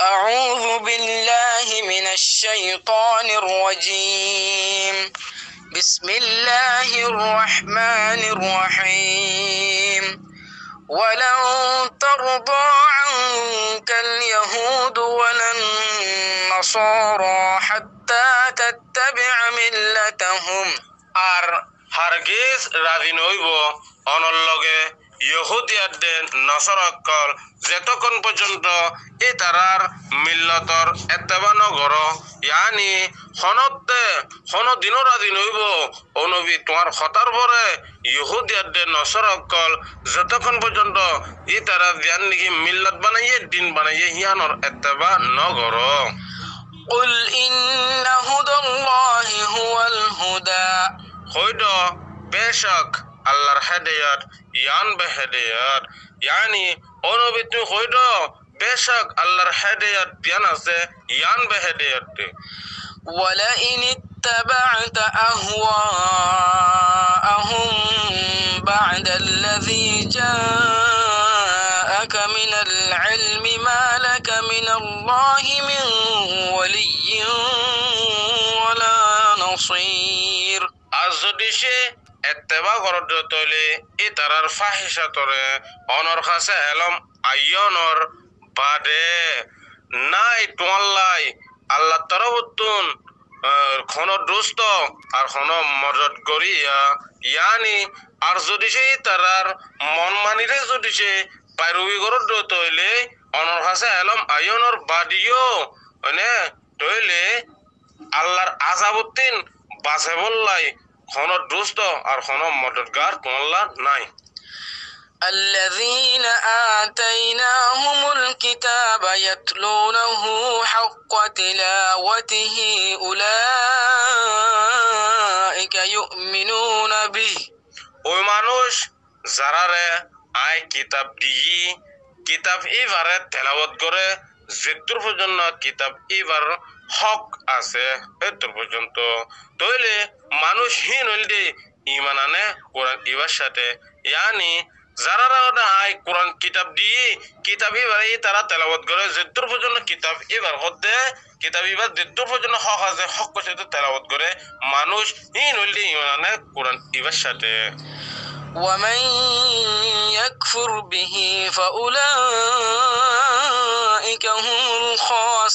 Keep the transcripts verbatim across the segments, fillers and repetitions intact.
أعوذ بالله من الشيطان الرجيم. بسم الله الرحمن الرحيم. ولن ترضى عنك اليهود ولا النصارى حتى تتبع ملتهم. Ar hargiz razi noóibo onor loge Yohúdiya de Nosara ókkol, zetókkon foijjonto ítarar millotor etteba nogoró, yaáni honótte honódinó razi noóibo, ó nobi, tuáñr hotár uore Yohúdiya de Nosara ókkol, zetókkon foijjonto ítara ziyán niki millot banaiyé, din banaiyé, híyanor etteba nogoró. قل إن هدى الله هو الهدى. Hoóido, becók Allar hédayot yián be hédayot. Yaáni, ó nobi, tuñí hoóido, becók Allar hédayot yián asé, yián be hédayot. ولئن اتبعت أهواءهم بعد الذي جاءك من العلم ما لك من الله من ولي ولا نصير. Ar zodi cé etteba goródde tóile ítarar fáhicatore onor hásé elóm aiyónor baade nái tuáñllai Allar torofóttun, eh, honó dusto ar honó modot goríya, yaáni, ar zodi cé ítarar mon maniré zodi cé fairuwi goródde tóile onor hásé elóm aiyónor baade yó, mane, tóile Allar azabottún basebólla honó dusto ar honó modotgar tuáñlla nái. الذين آتيناهم الكتاب يتلونه حق تلاوته أولئك يؤمنون به. Ói manúic zaráre aññí kitab diyí, kitab íbaré telawot goré, zeddúr foijjonto kitab íbar hók asé, eddúr foijjonto. Tóile manúic híin óilde iman ané Kuran íbar cáte, yaáni zaráre aññí Kuran kitab diyí, kitab íbaré ítara telawot goré, zeddúr foijjonto kitab íbar hoddé, kitab íbar zeddúr foijjonto hók asé, hókkor cáte telawot goré, manúic híin óilde iman ané Kuran íbar cáte. ومن يكفر به فأولئك هم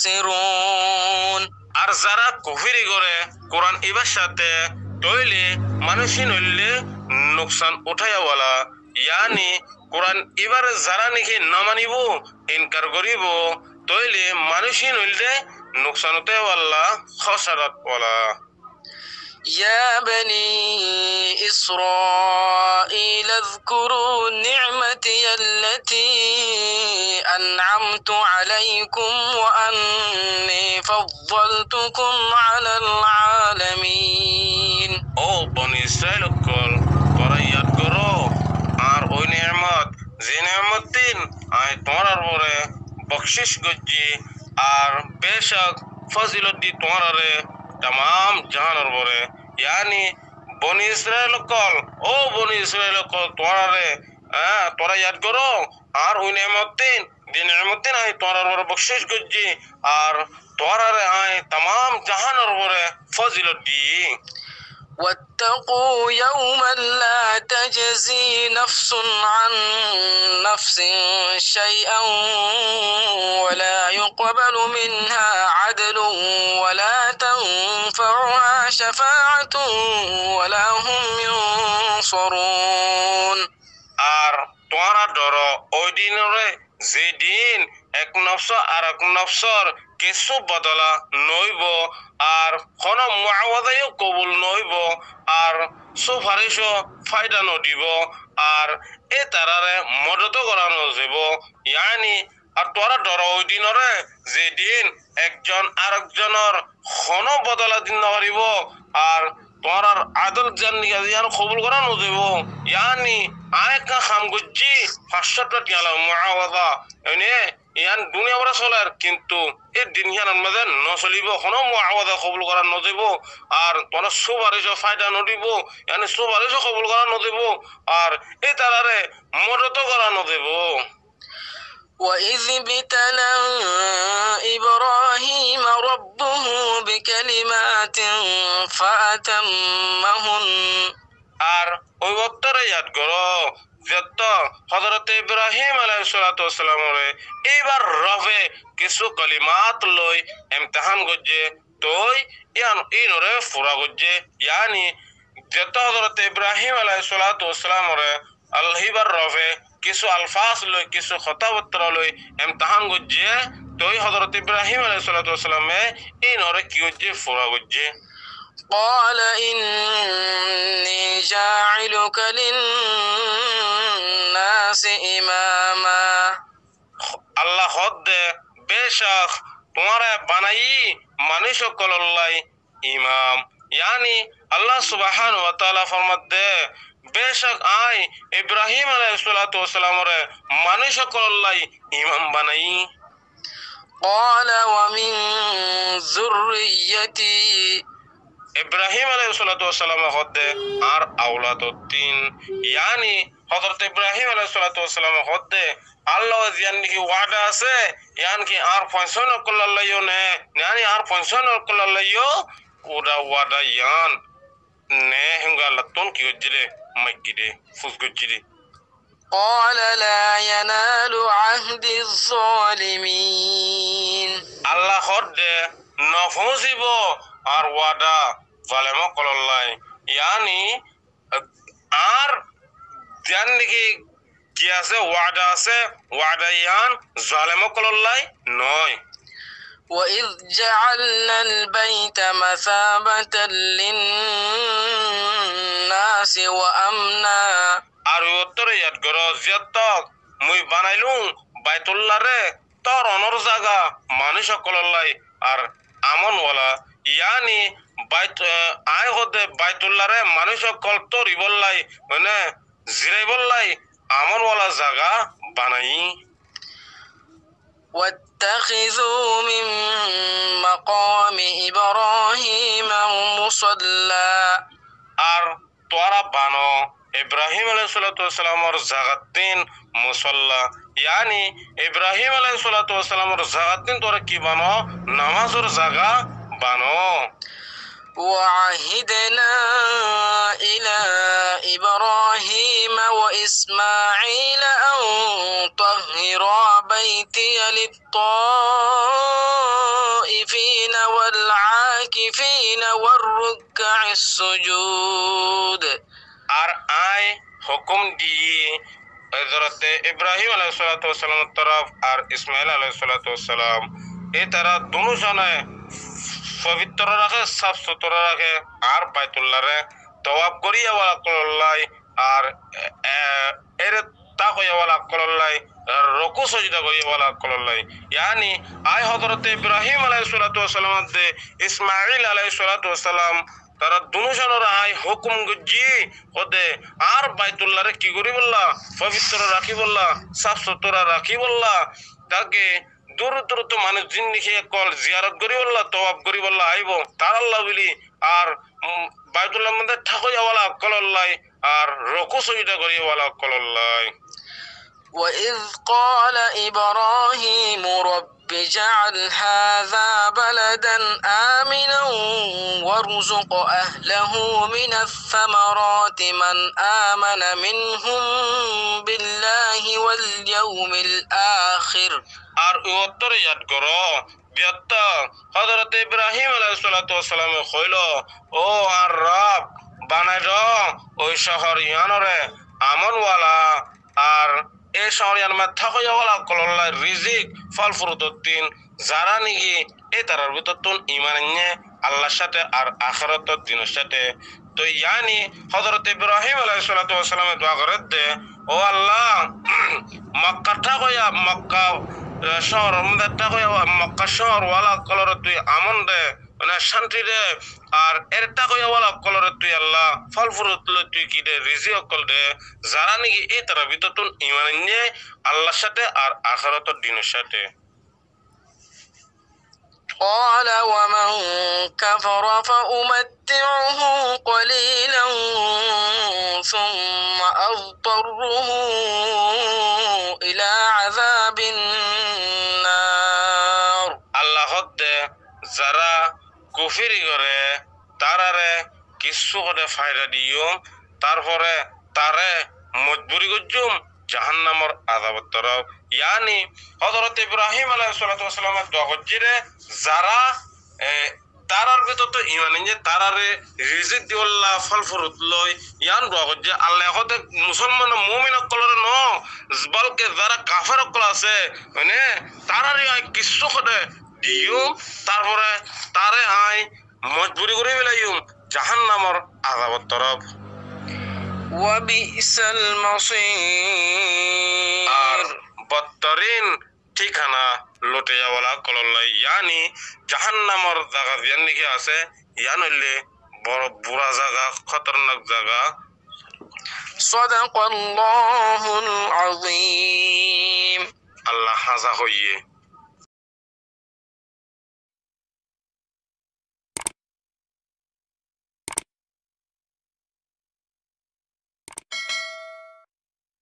الخاسرون. Ar zará kufíri goré Kuran íbar cáte, tóile manúic híin óilde nuksan utháiya wala, yaáni Kuran íbaré zará niki no manibó, inkar goríbo, tóile manúic híin óilde nuksan utháiya wala, hósarat wala. يا بني إسرائيل اذكروا نعمتي التي أنعمت عليكم وأني فضلتكم على العالمين. Ó Boni Israil ókkol, tuáñra yad goró añár ói neemot, ze neemottún aññí tuáñrar uore bokcíc goijjí, ar becók fózilot di tuáñrare tamám jahanor uore, yaáni Boni Israil ókkol, ó Boni Israil ókkol, tuáñrare, ah, tuáñra yad goró añár ói neemottún, ze neemottún aññí tuáñrar uore bokcíc goijjí, ar tuáñrare aññí tamám jahanor uore fózilot diyí. واتقوا يوما لا تجزي نفس عن نفس شيئا ولا يقبل منها عدل ولا تنفعها شفاعة ولا هم ينصرون. Ar tuáñra dhoró ói dinoré, ze din ek nofsó arek nofsór kessú bodola noóibo, ar honó muáwaza yó kobul noóibo, ar súfaricó fáida nodibó, ar ítararé modotó gorá nozaibó. Yaáni, ar tuáñra dhoró ói dinoré, ze din ekzon arek zonor honó bodola di nofaribó, ar tuáñrar adol zan niki asé, yián kobul gorá nozaibó. Yaáni, aññí ekkán ham goijjí, fañs cót thiañ loi muáwaza, ene yián duniya bóra soler, kintu e din yiánor mazé nosolibó, honó muáwaza kobul gorá nozaibó, ar tuáñrar súfaricó fáida nodibó, yaáni súfaricó kobul gorá nozaibó, ar ítararé modotó gorá nozaibó. وإذ ابتلى إبراهيم ربه بكلمات فأتمهن. Ar ói ottóre yad goró, zettó Hózorote Ibrahím aláihissalátu wassalámoré íbar Robe kissú kolimat loi emtehán goijjé, toi yían íinoré fura goijjé. Yaáni, zettó Hózorote Ibrahím aláihissalátu wassalámoré Al-, híbar Robe kissú alfaz loi, kissú hotábottára loi emtehán goijjé, toi Hózorote Ibrahím aláihissalátu wassaláme íinoré ki goijjé? Fura goijjé. قال إني جاعلك للناس إماما. Allah hoódde, becók tuáñre banaiyí manúic ókkolóllai imam. Yaáni, Allah subhánahu wa taala formadde, becók aññí Ibrahím aláihissalátu wassalámoré manúic ókkolóllai imam banaiyí. قال ومن ذريتي. Ibrahím aláihissalátu wassaláme hoódde, añár auladottún. Yaáni, Hózorote Ibrahím aláihissalátu wassaláme hoódde, Allahr lói ziyán niki waada asé, yían ki añár foñsón ókkolóllaiyó né, yaáni añár foñsón ókkolóllaiyó uda waada yían né, hénga Allattún ki goijjíle, maiggíle, fus goijjíle. قال لا ينال عهدي الظالمين. Allah hoódde, nofoóñsibóu añár waada zalem ókkolóllai. Yaáni, añár ziyán niki ki asé, waada asé, waada yían zalem ókkolóllai noó. وإذ جعلنا البيت مثابة للناس وأمنا. Ar ói ottóre yad goró, zettó mui banailúm Baitullaré tóronór zaga manúic ókkolóllai ar amón wala, yaáni Bait-, e, aññí hoódde Baitullaré manúic ókkol tóribollai, mane, ziraibóllai amón wala zaga banaiyí. واتخذوا من مقام إبراهيم مصلى. Ar tuáñra bano Ibrahím aláihissalátu wassalámor zagattún musalla. Yaáni, Ibrahím aláihissalátu wassalámor zagattún tuáñra ki bano? Namazor zaga bano. وعهدنا إلى إبراهيم وإسماعيل أن طهرا بيتي للطائفين والعاكفين والركع السجود. Ar aññí hókum diyí Hózorote Ibrahím aláihissalátu wassalámor torof ar Ismail aláihissalátu wassalám, ítará dunúzone fobittor raké, sáf sutura raké, ar Baitullaré towaf goríyawala ókkolóllai, ar, e, ére tákoiyawala ókkolóllai, ar rokú sojida goríyawala ókkolóllai. Yaáni, aññí Hózorote Ibrahím aláihissalátu wassalámodde, Ismail aláihissalátu wassalám, tará dunúzonoré aññí hókum goijjí, hoódde, añár Baitullaré ki goríbolla? Fobittor rakíbolla, sáf sutura rakíbolla, táke dúr dúrottú manúic zin niki ókkol ziyarot goríbolla, towaf goríbolla aibó, tarálla buli, ar, um, Baitullar modde tákoiyawala ókkolóllai, ar rokú sojida goríyawala ókkolóllai. وإذ قال إبراهيم رب اجعل هذا بلدا آمنا وارزق أهله من الثمرات من آمن منهم بالله واليوم الآخر. Ar ói ottóre yad goró, zettó Hózorote Ibrahím aláihissalátu wassaláme hoóilo, "Ó añár Rob, banai do ói cóhor yíanoré amón wala, ar é cóhor yíanor maze tákoiyawala ókkolóllai rizik, fol furutottún, zará niki ítarar bútottún iman ainné Allar cáte ar akérotor dinor cáte." Toi yaáni Hózorote Ibrahím aláihissalátu wassaláme dua gorédde, "Ó Allah, Mokkar tákoiya, Mokka, e, cóhoror modde tákoiya, Mokka cóhor wala ókkolóre tui amón de, mane cánti de, ar ére tákoiyawala ókkolóre tui Allah fol furut loi tui ki de, rizik ókkol de, zará niki ítarar bútottún iman ainné Allar cáte ar akérotor dinor cáte." قال ومن كفر فأمتعه قليلا ثم أضطره إلى عذاب Zará kufiri goré, tarare kissú hoçé faida diyum, tarfore tare mojburi goijjum jahannamor azabor torof. Yáni Hozorot Ibrahim alaihissalatu wassalame dua goijjé de, zará, e, tarar bútottu iman ainjé, tarare rizik dibolla fol furut loi, yián dua goijjé. Allaye hoó de musolman mumin ókkolore no, bolke zará kafer ókkol asé, mane, tarare añí kissú hoçé diyum, tarfore tare añí mojburi gorí felaiyum jahannamor azabor torof. وبئس المصير. Ar bottorin thíkana lotaiya wala ókkolor lai, yáni jahannamor zaga ziyán niki asé, yián óilde boro bura zaga, hótornak zaga. صدق الله العظيم. Allah háñsa hoiyé.